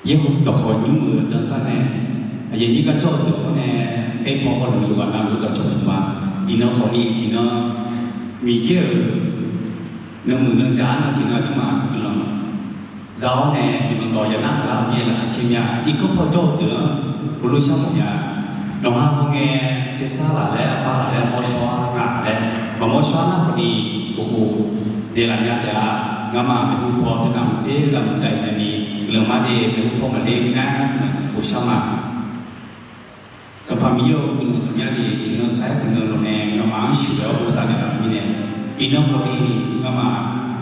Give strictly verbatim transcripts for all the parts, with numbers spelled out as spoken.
Yaerkhawf dawqkhawq nymr-euq danzar nae, aqyuif aqnyir gar jawr-eu deuq-anr nae, faerpaw hawluf yawqghaq navluf-eu dawqcawq puq ma. Iqnan khawfni tiqnan Miqyaer-euq nuimuiq nuijaq-anr nae tiqnan aqduimaf guiqlanq za-awr nae guiqlanq dawq yanar ghaq lar-eu mir-aer laf caer mir-a. Irkanr paw jawr-eu deuq-anr heulof shar mawf nya. Nawqha hawngae tersar laf laer, aqbar laf laer, mawrshawr-ar nga laer, maqmawr shawr-ar nar khawfni, oqkhof daeqlaf nya taef-a. Ngamaf maeqhu paw teunav maqtser ghaq muiqdaq-iq nyani, guiqlanq mar de maeqhu paw maqle minav guiqlanq tiqpov shar ma. Sanqpaq Miqyaer-euq guiqlanq dawq myanr ni tiqnan sar-aer tiqnan lawq nae ngamaf-anr sheuqghae-awr bosav naeqlaf-euq mirnae, iqnan khawfni ngamaf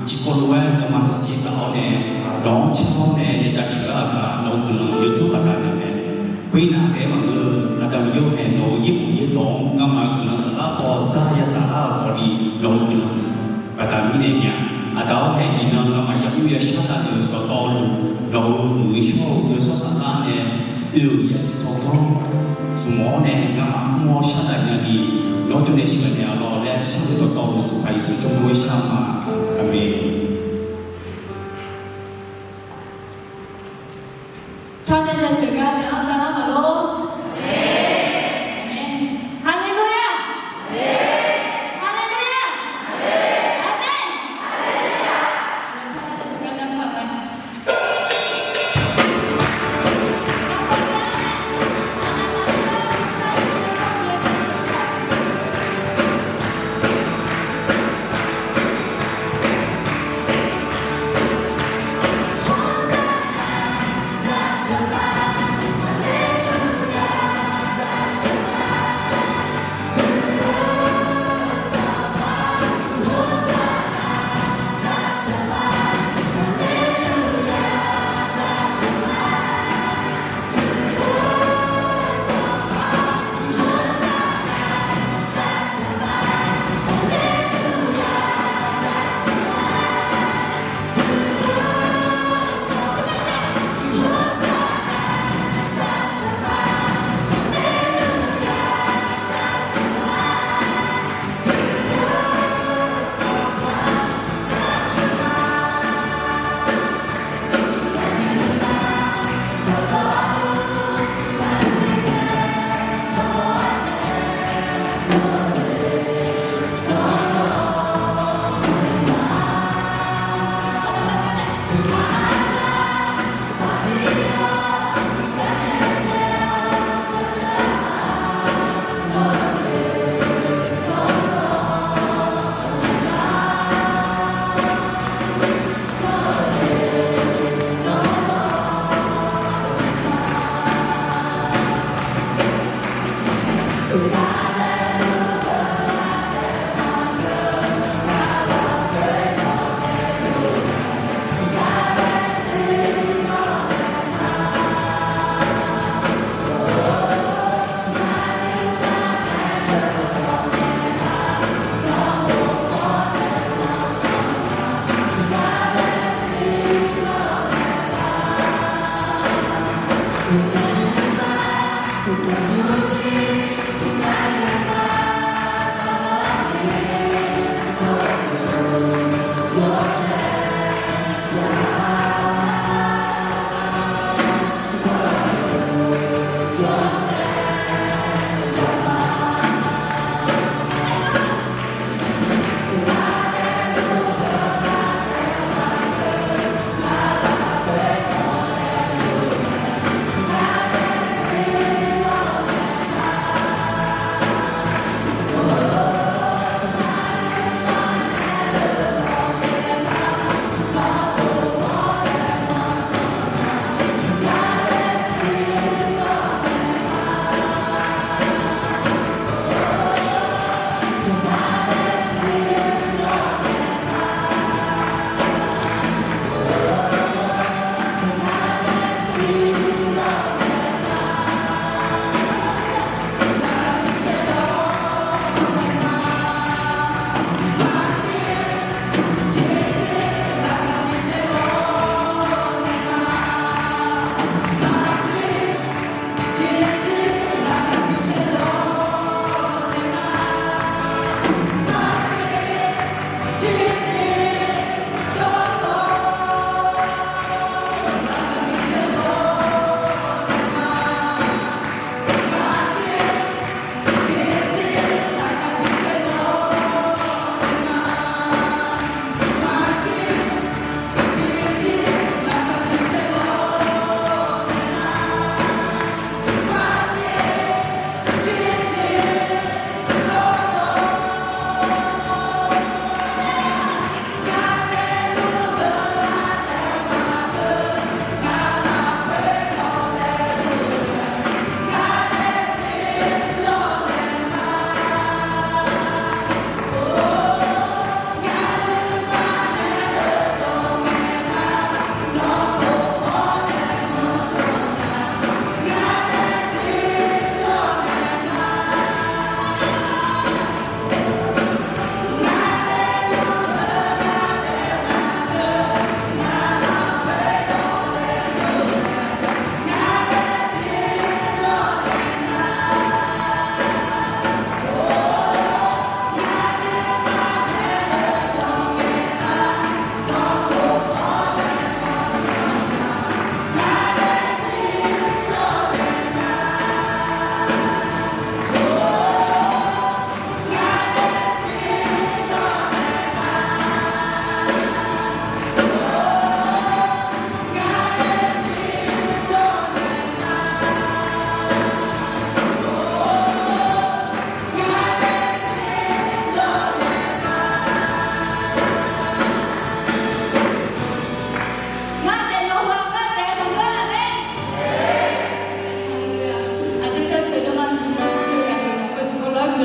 tiqkawv lof-aer nuima taqsiq taf-awr nae, nawq-anr caer-awr nae yajav ceuq lar-euq gaq nawq-euq guiqlanq yawdzanr baqdanae mae. Khoernar taef-aer maqngeur-eu, Aqda Miqyaer-or hae nawq-euq yaerbof yaerdawq-anr ngamaf-euq guiqlanq saflar paw dzar yadzaq lar-euq khawfni nawq-euq guiqlanq baqda mirnae nya. Aqda-awr hae iqnan ngamaf yamr yashar davlef-eu dawqtawvluf nawq-euq muiq-eu shawr-eu yawshawr saflar nae oe-euq yasiq tsawrganr zmq-awr nae ngamaf mr-awr shar dav nyani, nawr jawrnae sheuqghae naeq-a lawq laer sharnoeq dawqtawvluf Sanqpaq Yeqsur jawrgar shar ma. Aqmeq. Tsawrnae jaceuq gar naeq-anr bala maqlor. Aqmeq. Haleluya! Haleluya! Aqmeq.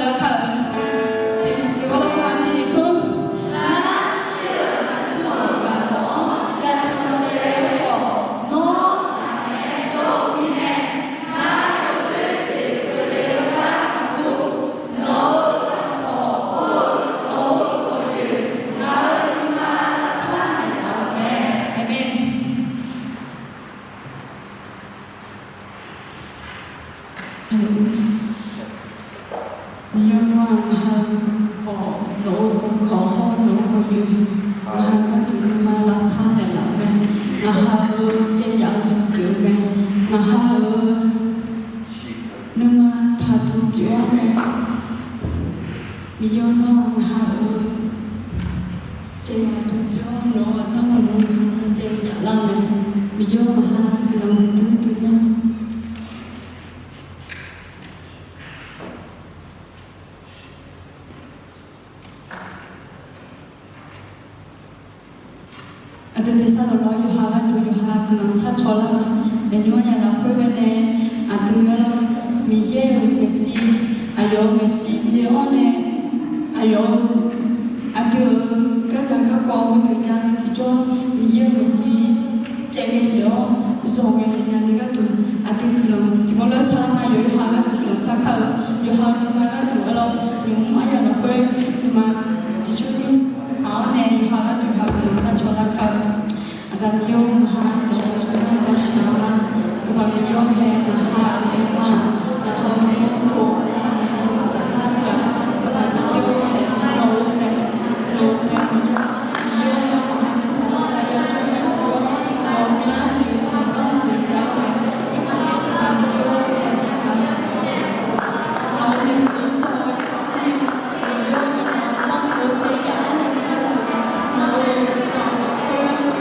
Kar-eu, tiqdawq tiqdawq-anr tiqdawq smr, ngar shir-euq aqsur-euq gaqmawf-anr ya can tsaevle-eu khawf, nawr ngaq-anr jawr-eu mirnae, ngar yawdoer jeq keuvle-eu gar maqdur, nawq-euq dawqkawq hawr-eu nawq-euq dawqyoeq ngaq-euq nuima lavsar naeqlaf-eu mae. Aqmeq. Miqyaer nawr-aq, ngaq ha-euq dawqkawq, nawq-euq dawqkawq hawr-eu nawq-euq dawqyoeq, ngaq ha gharduq nuima lavsar naeqlaf-eu mae. Ngaq ha-euq caev yaf-eu dawq pyeuf-eu mae. Ngaq ha-euq nuima taqduq pyeuf-awr mae. Miqyaer nawr-aq, ngaq ha-euq caev yaf dawq pyeuf-awr nawq-euq aqdanr maqmuiq-eu caev yaf lar mae. Miqyaer ngaq ha guiqlanq duidui nya. Aqdui tersar lawqlawr yawqha gharduq yawqha guiqlanq sharcaw lar ma. Aqnymr-anr ya lafkhoer baenae aqdui-anr Miqyaer-euq maeqshi, aqyawf-euq maeqshi le-awr nae, aqyawf-euq aqdui-euq gardzaq garkawv heudeuq nya ngae tiqjawr Miqyaer-euq maeqshi caev ngae naeq-awr zawq ngae naeq nya ni gharduq aqdui guiqlanq tiqkawv lar sar lar ma. Yawqha gharduq guiqlanq sar kar-eu, yawqha nuima gharduq arlawr nymq-mr arya lafkhoer nuima tiqcurni aq-awr nae yawqha gharduq yawqha guiqlanq sharcaw lar kar-eu. Aqda Miqyaer-or, ngaq ha nawq-euq tsawrhaq jaceuq-a ma. Tsawrhaq Miqyaer-or, hae ngaq ha-euq nuima, ngaq ha-euq nuima to, ngaq ha-euq saflar-eu-aq, tsawrhaq Miqyaer-or, hae nawq-euq mae, nawq-euq mae Miqyaer-or. Miqyaer-or, hae ngaq ha maeqtsaq-anr ya jawr mae tiqjawr, nawq-euq myav jeq khaqbanr jeq jav-eu mae. Aerkhawf ni tsawrhaq Miqyaer-or, hae ngaq ha nawq-euq maeqshi sawq-eu yawqghaq nae, Miqyaer-or, hae ngaq ha nawq-euq caev yaf lar-eu ni gharduq, nawq-euq lafkhoer Miqyaer-or, hae ngaq ha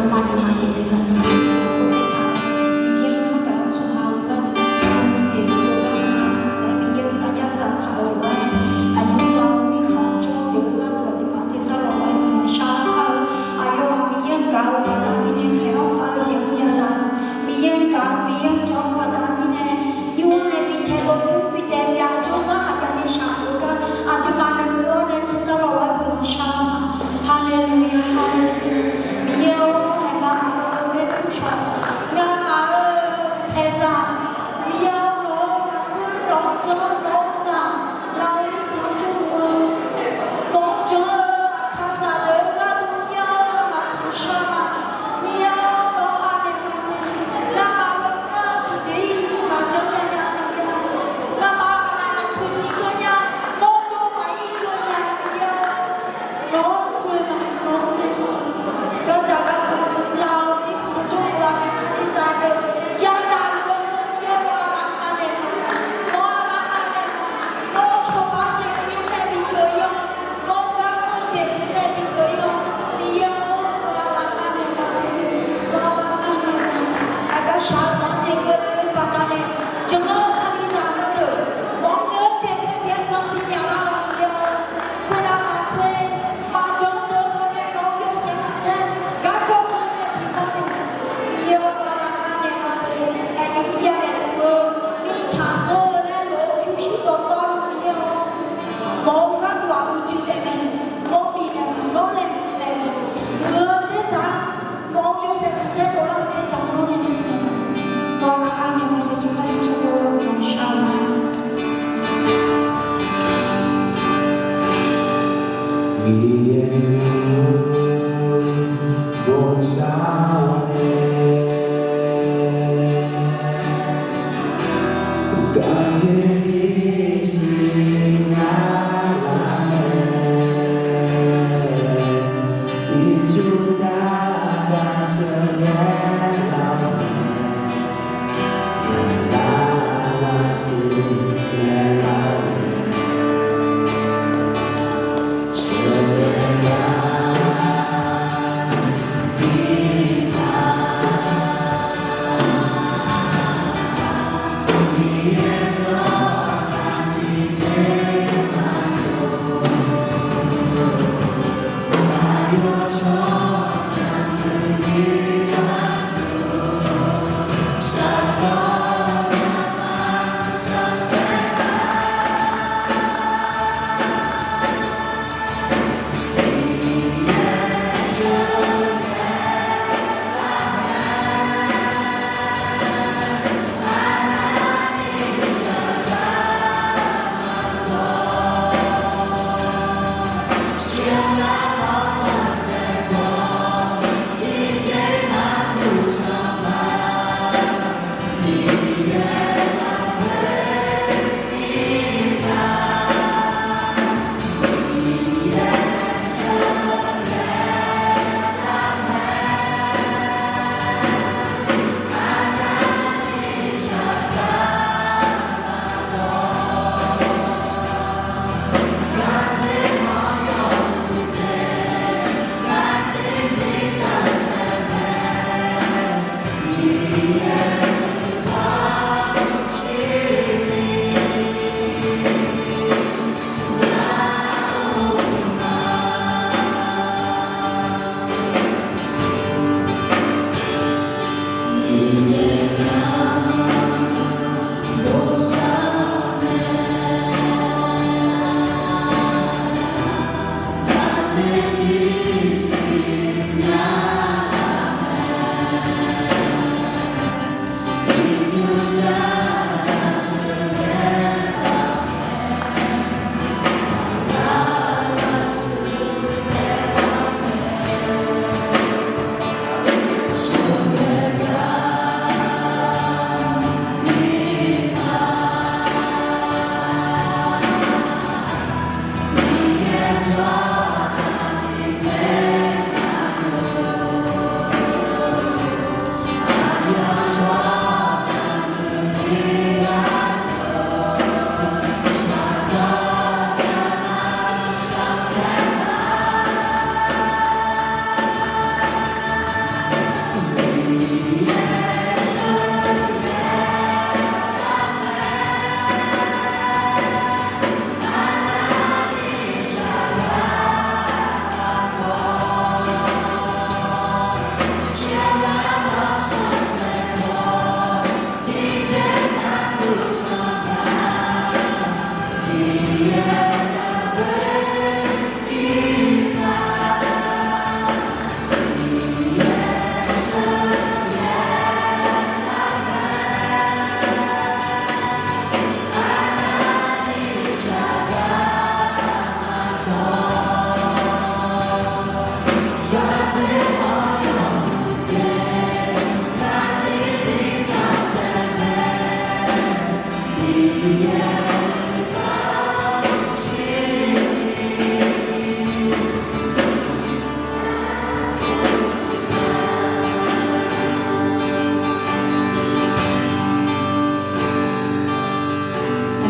Maqnoeq maqdeq le zaq ni jeq-anr gaq-eu tsawrhaq-eu gharduq, maqnoeq jeq-anr gaq-eu laer Miqyaer-eu sarjax dzaqtaq-euq lof-aer, aqnyir lar-eu mirkhanq-anr jawr-eu deuq-eu gharduq aqduimaf tersar lawq-aer guiqlanq sharlar kar-eu, aqyawfmaf Miqyaer-anr gaq-eu baqda mirnae khaeq-awr khav-eu jeq-anr yadaq, Miqyaer-anr gaq-eu Miqyaer-anr jan-eu baqda mirnae, nymr nae bi taelof nymr bi daef myaq jawrzar maqjav ni shaq-eu gar, aqduimaf noeqkeuv-awr nae tersar lawq-aer guiqlanq sharlar ma. Haleluya, haleluya. Miqyaer-or, haeqgaq maf-eu maernmr cawq, ngamaf-eu paeqzaq, Miqyaer-or, nawq-eu lafkhoer nawq-anr jan-eu nawq-eu zaq, nawq-eu mirkhanq-anr jawrluf-eu, nawq-anr jan-eu aqkaqzaq deuq-eu gharduq Miqyaer-or, ngamaf tanqshar ma. Miqyaer-or, nawq-anr anaeq ma de. Ngamaf lafkhoer tiqjeq-iq maqjanr nya nya Miqyaer-or, ngamaf-eu aqlaf maqtoeq tiqkeuv nya, mawrdo maqir keuv nya Miqyaer-or, nawq-anr ghoe ma, nawq-anr ghoe ma. Gardzaq garkeuv laf-eu mirkhanq jawrluf-eu aqkaq kalizaq deuq yadaq luf-eu Miqyaer-or, nawq-anr anaeq ma, nawq-anr anaeq ma. Nawr cawba jeq nymr nae bi keuv-ir-awr, nawr gar keuv jeq nymr nae bi keuv-ir-awr, Miqyaer-or, nawq-anr anaeq ma de, nawq-anr anaeq ma. Aqgar shaq-eu zanq-anr jeq keuvle-eu baqdanae, janr-eu kalizaq heudeuq, nawq-anr ghoe-eu jeq keuv jeq-anr jan bimyaq lar-awq Miqyaer-or, khoernav maqtser, maqjan deuq-eu nae nawq-eu yawshaef khanqsaer garkawv heu nae bi mawrnaeq, Miqyaer-or, nawq-anr anaeq ma de. Aqnyir byav naeq luf-eu mirtsaq zanr-eu laer lof-eu pyurshuir dawqtawvluf Miqyaer-or, mawf-eu gharduq aqgeujeq taef mae, nawr bifnaeq ma, nawr laeqhmq taef ma, muiq-eu tsertsaq, mawf-eu yawshaef khanqsaer dovlar-eu tsertsaq nawr laeqhmq taef ma. Nawq-anr anaeq ma, Yeqsur Kali tsawrganr-or, guiqlanq shar-eu ma. Miqyaer-or, bosav-awr nae, uqduq jeq bisiq nya lar mae, ircuf taq gaq sheuqghae lar mae, saqlaq lafshuif naeq lar mae, sheuqghae lar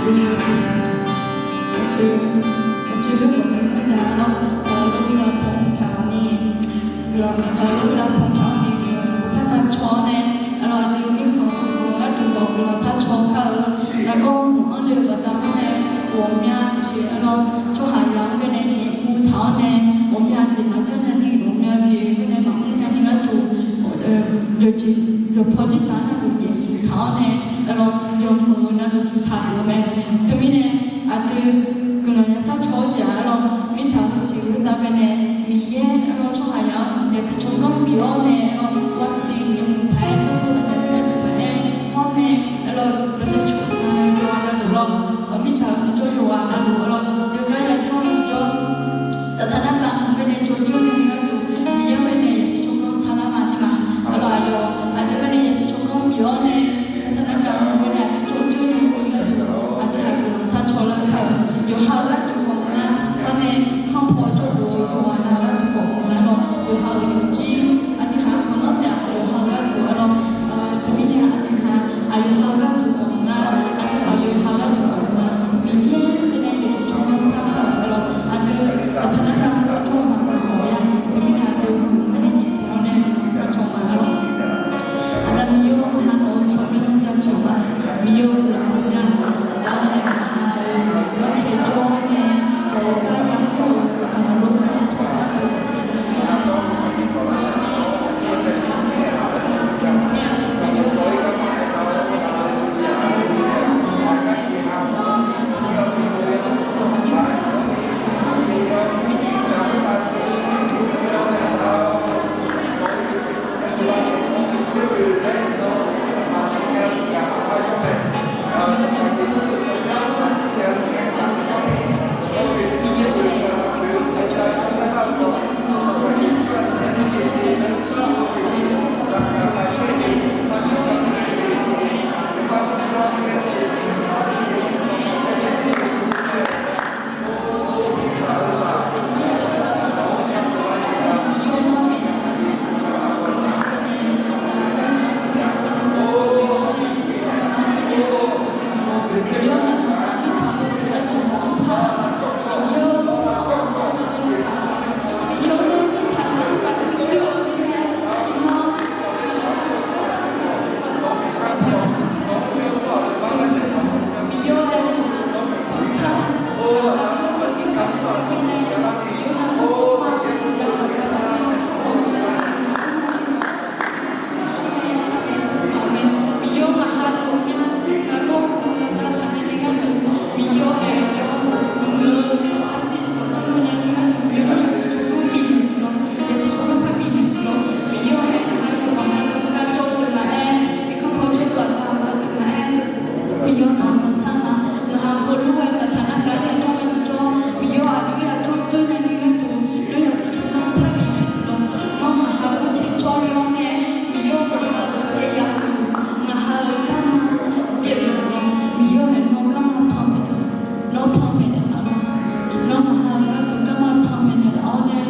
Aqdui, aqsur, aqsur heulof-aer maqngeur nar, saqlaq lof-aer lavpawf-anr pyaq-awr ni, guiqlanq, saqlaq lof-aer lavpawf-anr pyaq-awr ni, guiqlanq tiqpov par sharcaw-awr nae, arlawr aqdui mirkhanq-anr khanq-eu gharduq khawf guiqlanq sharcaw kar-eu, nargawr hmq-anr le-eu baqda-anr nae, ghawqmya jeq arlawr tsawrhaqzaq-anr bae nae nyaef guv taq-awr nae, ghawqmya jeq maqjanr nya ni, ghawqmya jeq bae nae maqmr nya ni gharduq, yawqjeq yawqpaw dzerdzaq-anr navluf nyaef smq taq-awr nae, arlawr yawmuiq-eu navluf smq taq-euq mae. Teumirnae aqdui guiqlanq ya sharcaw-awr jeq-aq arlawr mirtsaq-eu siq-eu uqtaf bae nae, Miqyaer arlawr tsawrhaqzaq-anr yasiq tsawrganr bif-awr nae arlawr, วัคซีน yawmuiq paq-aer janrluf lar nya ni gharduq maqaer, hawr nae arlawr, yawqha navluf lawr, mirtsaq-eu siqjawr yawqghaq navluf arlawr, yawgar yajawr-eu tiqjawr, saqtaq nargaq-anr bae nae jawrjawr nya ni gharduq, Miqyaer bae nae yasiq tsawrganr sharlar ma ni ma. Arlawr aqyawf aqdui bae nae yasiq tsawrganr bif-awr nae, saqtaq nargaq-anr bae nae aqdui jawrjawr nya ni gharduq, aqdui haq guiqlanq sharcaw lar kar-eu, yawqha-euq gharduq khawf maqnga, hawr nae kanr paw jawrluf-eu yawqghaq nav-eu gharduq khawf maqnga lawr, yawqha-euq yawqjir aqdui haq khanqlanr taef-a, yawqha-euq gharduq arlawr, teumirnae aqdui haq aqyawf ha-eu gharduq khawf maqnga, aqdui haq yawqha gharduq khawf maqnga, Miqyaer bae nae yasiq tsawrganr sharlar kar-eu arlawr, aqdui saqtaq nargaq-anr jawr-eu haq maqmawf-a. Teumirnae aqdui bae nae nyaef pyeuf-awr nae guiqlanq sharcaw ma arlawr. Aqda Miqyaer-or, ngaq ha nawq-eu tsawrmyanr jaceuq ma. Miqyaer-or, guiqlanq huiqnya. Aqda-anr hae ngaq ha-eu ghanrcae jawr-awr nae, nawq-eu gar yamawr-eu saqlaq lof-aer lavpawf-anr pyaq-awr nae, Miqyaer-or, Miqyaer-or, nawq-eu tanqsar ma. Ngaq ha heulof-aer saqtaq nargaq-anr yajawr-aer tiqjawr, Miqyaer-or, aqdui-anr yajawr janr nya ni gharduq, nawr yasiq tsawrganr parbi naeq tiqlawq. Nawr ngaq ha-euq ghanrcae jawrle-awr nae, Miqyaer-or, ngaq ha-euq ghanrcae yaf-eu duq, ngaq ha-euq garma pyeufle-awq lawr. Miqyaer-or, hae nawr garma panmaeq naeq-a, nawr panmaeq naeq-a lawr. Nawr ngaq ha-euq gharduq garma panmaeq naeq laf-awr nae,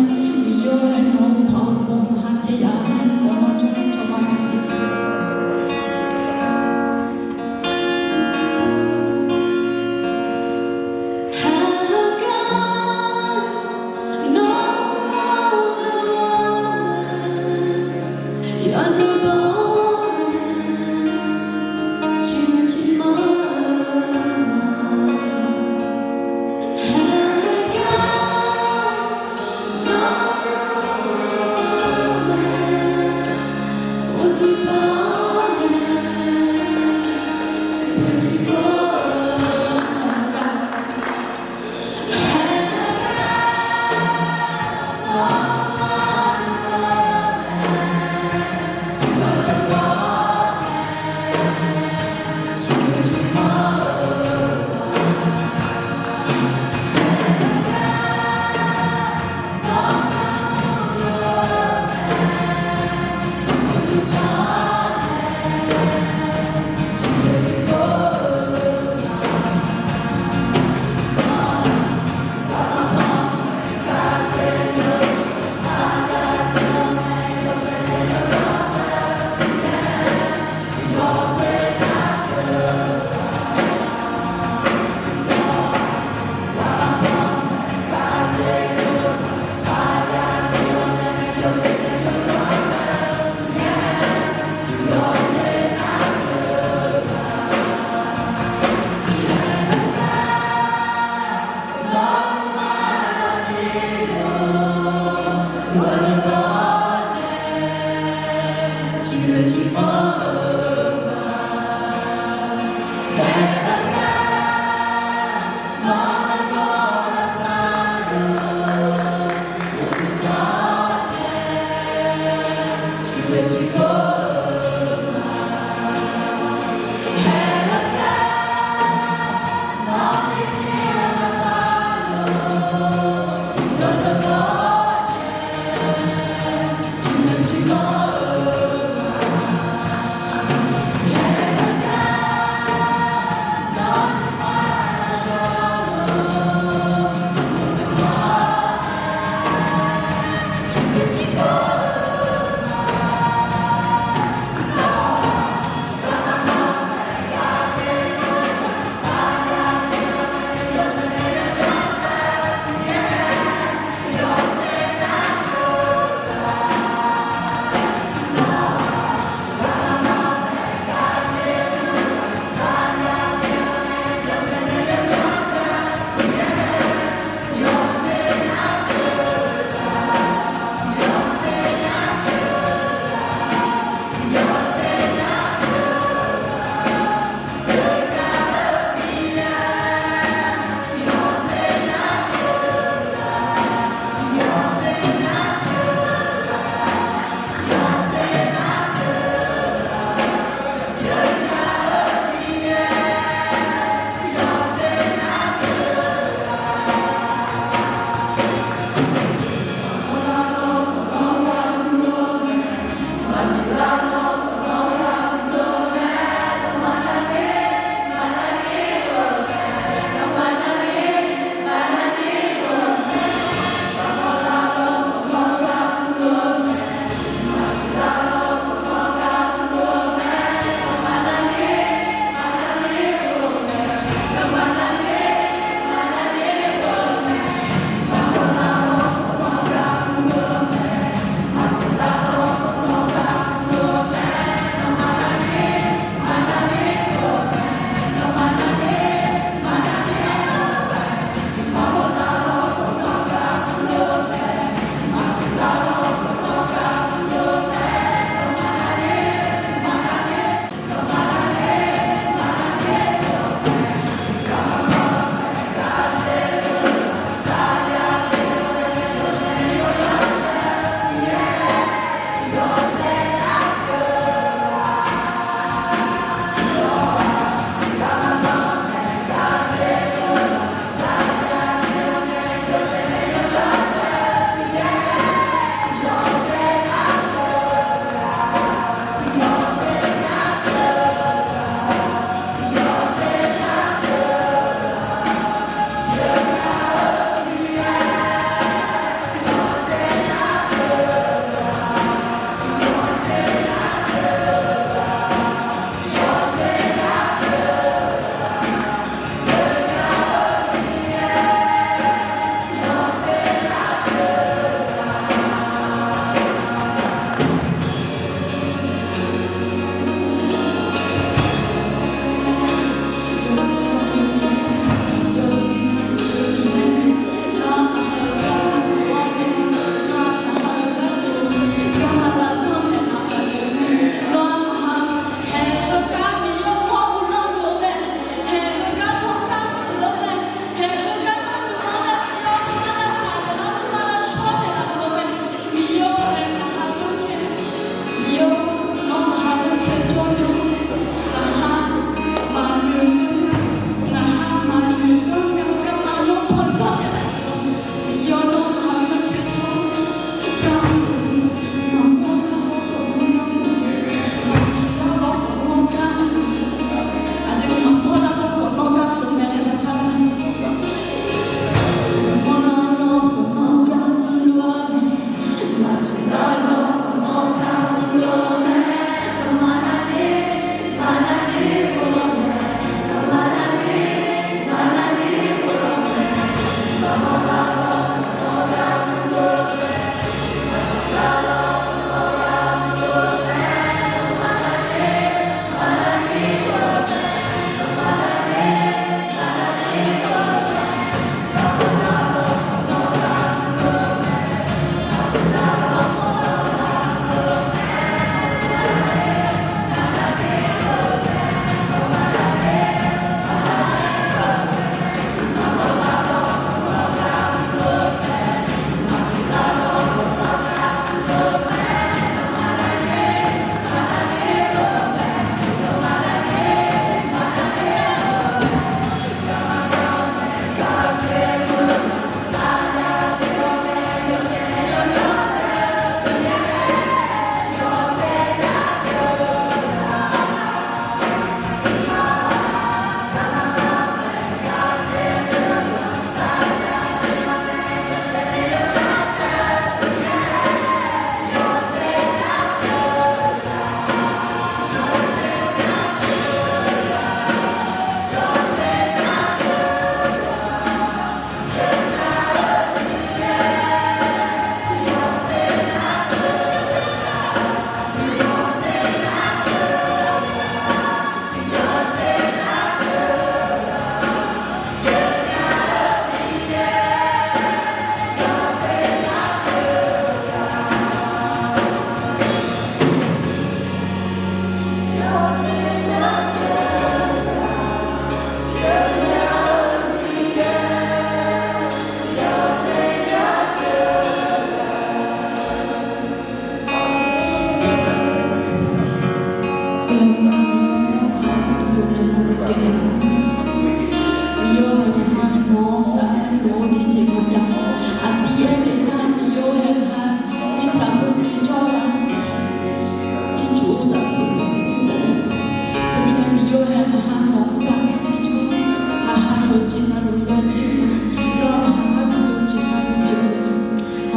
Miqyaer-or, hae nawq-eu baoq-eu pov ngaq ha caev yaf-eu nae nawr jawrgar jawrma maeqsiq.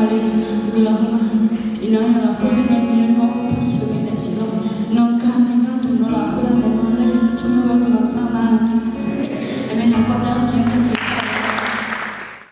Haleluya, guiqlanq heu ma. Iqnan-aq lafkhoer mirnae Miqyaer-anr tawqsheuq-eu nae